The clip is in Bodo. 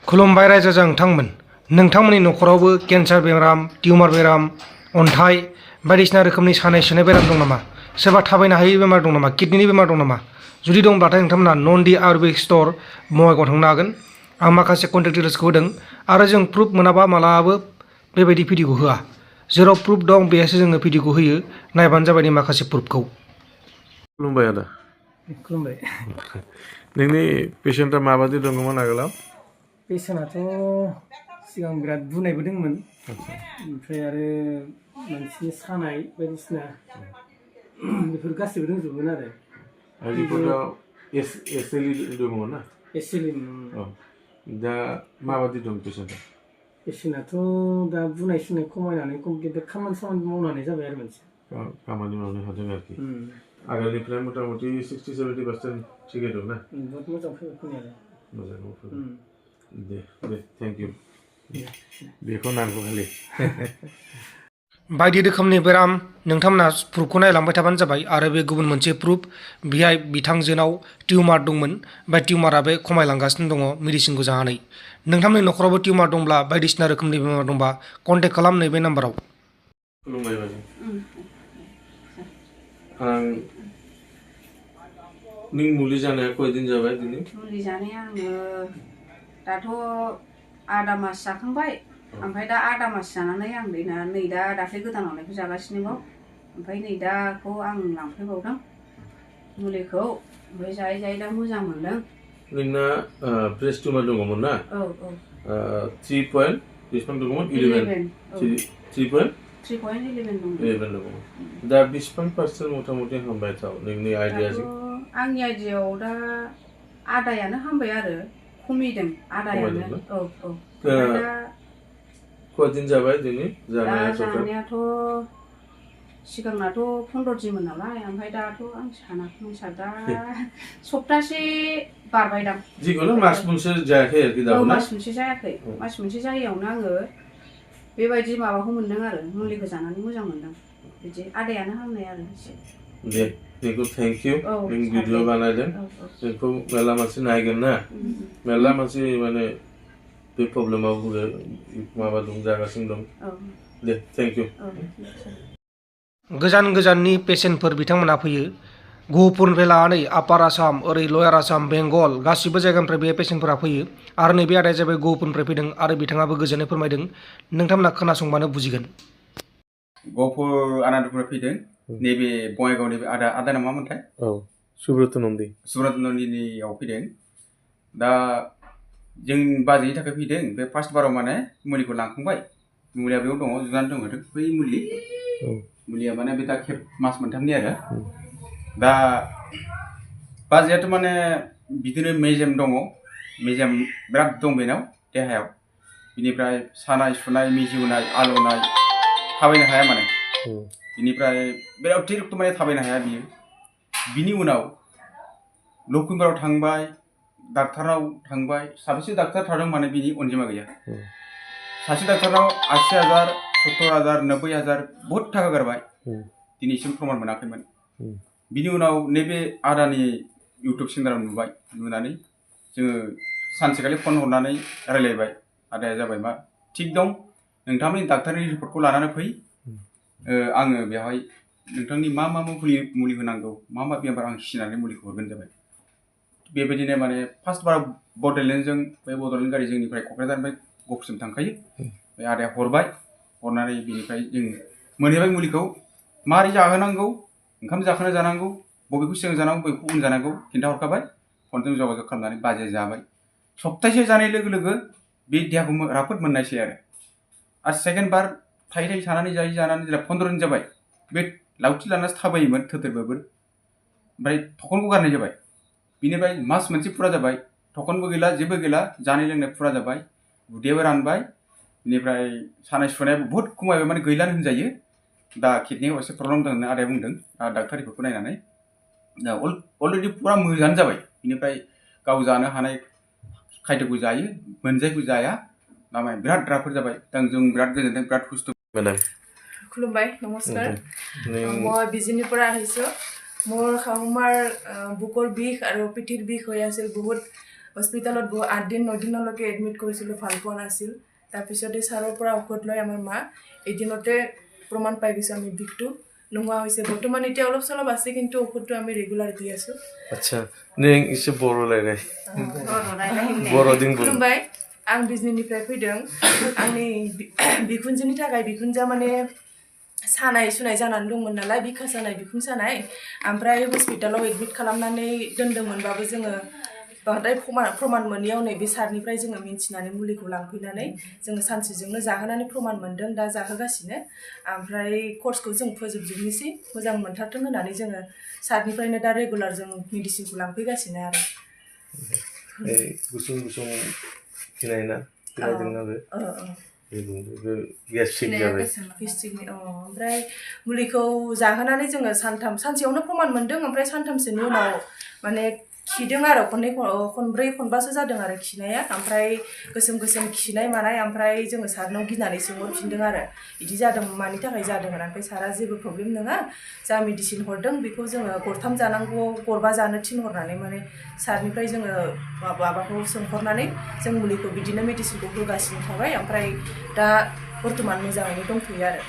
खुलुमबाय रायजोजों नोंथांमोन नोंथांमोननि न'खरावबो केन्सार बेराम टिउमार बेराम अन्थाइ बायदिसिना रोखोमनि सानाय सुनाय बेराम दं नामा सोरबा थाबायनो हायै बेमार दं नामा किडनिनि बेमार दं नामा जुदि दंब्लाथाय नोंथांमोना नन्दि आयुर्वेदिक स्ट'र बङाइगावआव थांनो हागोन आं माखासे कन्टेक्ट डिटेल्सखौ होदों आरो जों प्रुफ मोनाबा मालाबाबो बेबायदि भिडिअखौ होआ जेराव प्रुफ दं बेयावसो जोङो भिडिअखौ होयो नायबानो जाबाय माखासे प्रुफखौ खुलुमबाय आदा खुलुमबाय नोंनि पेसेन्टआ माबायदि दङमोन आगोलाव पेसेन्टआथ' सिगां बिराद बुनायबो दंमोन ओमफ्राय आरो मानसिनि सानाय बायदिसिना बेफोर गासैबो दंजोबोमोन आरो रिपर्टआव एसएलइ दङमोन ना एसिलिन औ दा माबायदि दं पेसेन्टआ पेसेन्टआथ' दा बुनाय सुनाय खमायनानै कमप्लिट खामानि मावनानै जाबाय आरो मोनसे खामानि मावनो हादों आरोखि आगोलनिफ्राय मथा मथि 60-70% थिगै दं ना बहुत मोजां फैबाय मोजाङाव फैबाय दे थेंक इउ बेखौ नांगौ खालि बायदि रोखोमनि बेराम नोंथांमोना प्रुफखौ नायलांबाय थाबानो जाबाय आरो बे गुबुन मोनसे प्रुफ बेहाय बिथांजोनाव टिउमार दंमोन बे टिउमारा बे खमायलांगासिनो दङ मेडिसिनखौ जानानै नोंथांमोननि न'खरावबो टिउमार दंब्ला बायदिसिना रोखोमनि बेमार दंबा कन्टेक्ट खालाम नैबे नाम्बाराव खुलुमबाय बाजै आं नों मुलि जानाया खयदिन जाबाय दिनै मुलि जानाया आङो दाथ' आदा मास जाखांबाय ओमफ्राय दा आदा मास जानानै आं नै दा दाख्लै गोदान हरनायखौ जागासिनो बाव ओमफ्राय नै दाखौ आं लांफैबावदों मुलिखौ ओमफ्राय जायै जायै दा मोजां मोनदों नोंना ब्रेस्ट टिउमार दङमोन ना औ 3 पइन्ट बेसेबां दङमोन 3.11 दं दङमोन दा बेसेबां पार्सेन्ट मथा मथि हामबाय थाव नोंनि आइडियाजों आंनि आइडियायाव दा आदायानो हामबाय आरो खमिदों आदायानो औ दा खयदिन जाबाय दिनै जानायाथ' सिगांनाथ' 15 दिनमोन नालाय ओमफ्राय दाथ' आं सानाखै दा सप्तासे बारबायदां जिखुनु मास मोनसे जायाखै आरोखि दा मास मोनसे जायाखै मास मोनसे जायैयावनो आङो बेबायदि माबाखौ मोनदों आरो मुलिखौ जानानै मोजां मोनदों बिदि आदायानो हामनाय आरो एसे दे बेखौ थेंक इउ नों भिडिअ बानायदों बेखौ मेरला मानसि नायगोन ना मेरला मानसि माने बे प्रब्लेमाव माबा दं जागासिनो दं दे थेंक इउ गोजान गोजाननि पेसेन्टफोर बिथांमोना फैयो गहपुरनिफ्राय लानानै आपार आसाम ओरै लयार आसाम बेंगल गासिबो जायगानिफ्राय बे पेसेन्टफोरा फैयो आरो नैबे आदाया जाबाय गहपुरनिफ्राय फैदों आरो बिथाङाबो गोजोननाय फोरमायदों नोंथांमोना खोनासंबानो बुजिगोन गहपुर आनन्दपुरनिफ्राय फैदों नैबे बङाइगावनि आदा नामा मोनथाय औ सुब्रत नन्दिनियाव फैदों दा जों बाजैनि थाखाय फैदों बे फार्स्ट बाराव माने मुलिखौ लांखांबाय मुलिया बेयाव दङ जुनानै दङ बै मुलिया माने बे दा खेब मास मोनथामनि आरो दा बाजैयाथ' माने बिदिनो मेजेम दङ मेजेम बिराद दं बेनाव देहायाव बिनिफ्राय सानाय सुनाय मिजौनाय आलौनाय थाबायनो हाया माने बिनिफ्राय बिराद थिक माने थाबायनो हाया बियो बिनि उनाव लखिमपुराव थांबाय डाक्टारनाव थांबाय साबेसे डाक्टार थादों माने बिनि अनजिमा गैया सासे डाक्टारनाव 80,000 70,000 90,000 बहुत थाखा गारबाय दिनैसिम प्रमान मोनाखैमोन बिनि उनाव नैबे आदानि इउटुब चेनेलाव नुनानै जोङो सानसेखालि फन हरनानै रायलायबाय आदाया जाबाय मा थिग दं नोंथांमोननि डाक्टारनि रिपर्टखौ लानानै फै आङो बेवहाय नोंथांनि मा मुलि होनांगौ मा बेमार आं सिनायनानै मुलिखौ हरगोन जाबाय बेबायदिनो माने फार्स्ट बार बड'लेण्डजों बे बड'लेण्ड गारि जोंनिफ्राय क'क्राझारनिफ्राय गहपुरसिम थांखायो बे आदाया हरबाय हरनानै बिनिफ्राय जों मोनहैबाय मुलिखौ मारै जाहोनांगौ ओंखाम जाखांना जानांगौ बबेखौ सिगां जानांगौ बबेखौ उन जानांगौ खिन्थाहरखाबाय फनजों जगाजग खालामनानै बाजैया जाबाय सप्तासे जानाय लोगो लोगो बे देहाखौ राफोद मोननायसै आरो सेकेन्ड बार थायै जानानै जेब्ला 15 दिन जाबाय बे लावथि लानासो थाबायोमोन थोथोरबाबो ओमफ्राय थखनखौ गारनाय जाबाय बिनिफ्राय मास मोनसे फुरा जाबाय थखनबो गैला जेबो गैला जानाय लोंनाय फुरा जाबाय उदैयाबो रानबाय बिनिफ्राय सानाय सुनायाबो बहुत खमायबाय माने गैलानो होनजायो दा किडनियाव एसे प्रब्लेम दं होनना आदाया बुंदों डाक्टार रिपर्टखौ नायनानै दा अलरेडि फुरा मोजाङानो जाबाय बिनिफ्राय गाव जानो हानाय खायद'खौ जायो मोनजायखौ जाया दामाने बिराद राफोद जाबाय जों बिराद गोजोनदों बिराद हुस्थ' मेडाम खुलुमबाय नमस्कार মই বিজনীৰ পৰা আহিছোঁ মোৰ শাহুমাৰ বুকৰ বিষ আৰু পিঠিৰ বিষ হৈ আছিল বহুত হস্পিটেলত 8 দিন 9 দিনলৈকে এডমিট কৰিছিলোঁ, ভাল পোৱা নাছিল। তাৰপিছতে ছাৰৰ পৰা ঔষধ লৈ আমাৰ মা এদিনতে প্ৰমাণ পাই গৈছে আমি বিষটো নোহোৱা হৈছে। বৰ্তমান এতিয়া অলপ চলপ আছে, কিন্তু ঔষধটো আমি ৰেগুলাৰ দি আছোঁ। আচ্ছা नों एसे बर' रायलाय बर' दिन बर' खुलुमबाय, आं बिजनीनिफ्राय फैदों। आंनि बिखुनजोनि थाखाय बिखुनजोआ माने सानाय सुनाय जानानै दंमोन नालाय, बिखा सानाय बिखुं सानाय, ओमफ्राय हस्पिटालाव एडमिट खालामनानै दोनदोंमोनबाबो जोङो बांद्राय प्रमाण मोनैयाव नैबे सारनिफ्राय जोङो मिन्थिनानै मुलिखौ लांफैनानै जोङो सानसेजोंनो जाहोनानै प्रमाण मोनदों, दा जाहोगासिनो। ओमफ्राय कर्सखौ जों फोजोबजोबनोसै, मोजां मोनथारथों होननानै जोङो सारनिफ्रायनो दा रेगुलार जों मेडिसिनखौ लांफैगासिनो आरो। गुसुं गुसुं खिनायना खिनायदोंनाबो गेस्ट्रिक जाबाय। गेस्ट्रिकनि ओमफ्राय मुलिखौ जाहोनानै जोङो सानसेयावनो प्रमाण मोनदों। ओमफ्राय सानथामसोनि उनाव माने खिदों आरो खनब्रै खनबासो जादों आरो खिनाया, ओमफ्राय गोसोम गोसोम खिनाय मानाय। ओमफ्राय जोङो सारनाव गिनानै सोंहरफिनदों आरो बिदि जादों, मानि थाखाय जादों होननानै। ओमफ्राय सारा जेबो प्रब्लेम नङा, जा मेडिसिन हरदों बेखौ जोङो 3 जानांगौ, 4 जानो थिनहरनानै माने सारनिफ्राय जोङो माबाखौ सोंहरनानै जों मुलिखौ बिदिनो मेडिसिनखौ होगासिनो थाबाय। ओमफ्राय दा बर्थमान मोजाङैनो दंथ'यो आरो।